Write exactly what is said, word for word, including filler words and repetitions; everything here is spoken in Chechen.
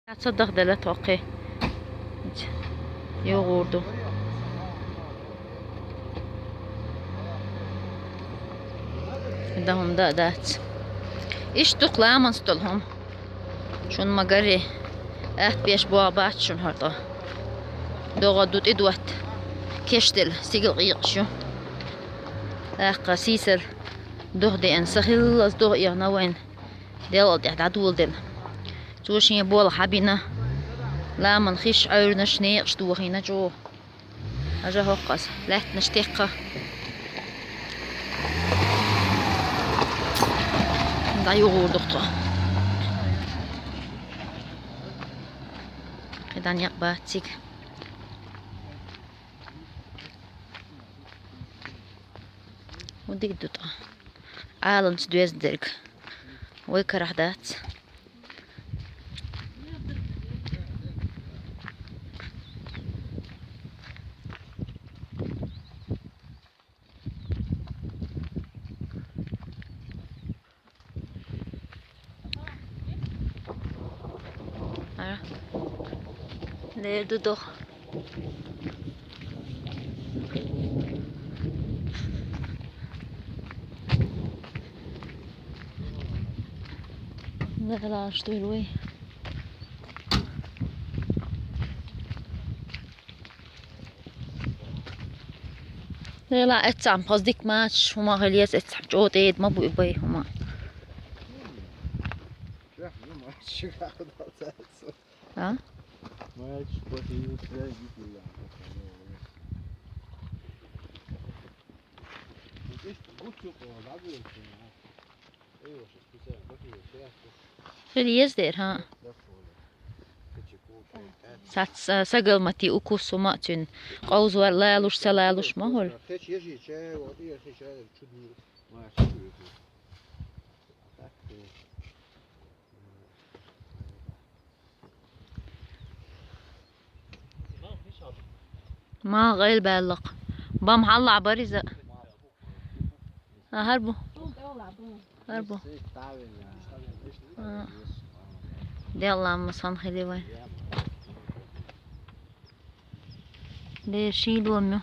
Цадах дала тохе. ЮгӀур ду. Да хӀума да дац. Иштта ду ламанца долу хӀума. Шуна ма-гарри, атта беш боху бац шуна хӀара тӀо. ДогӀа ду тӀедотта. Кешделла, стигала къекъаш ю. ТӀаккха сийсара догӀа деана, са хиллалц догӀа эхна вайна. Делкъал тӀехь дӀадоладелла. Цо шен болх хьабина. Ламан хиш, Ӏуьйранаш, некъаш дохийна чӀогӀа. Ажа хӀокху аса, лаьттанаш теккха. ДӀаюгӀур ду тхо. КхидӀа некъ бац цига. ХӀун дика ду тӀо? Ӏаланца доьзна дерг. Вай карахь дац. Ара. Лер ду догӀа. Нагала, что ли, вай? Нагала, эццахь пхьаза дика мачаш, хӀума хила еза, эццахь чӀогӀа тӀеда ма бу и бай хӀума. А? Хила еза дера, хӀа? Сац, а, сагал ма ти укус хӀума а цуьнан. Къовзор лалуш, ца лалуш ма хуьлу. Ма гӀайла баьллакх. Бам хьалла бара иза. А, хӀара бу. ХӀара бу. А. Делла ма сан хили вай. Де шийла ма.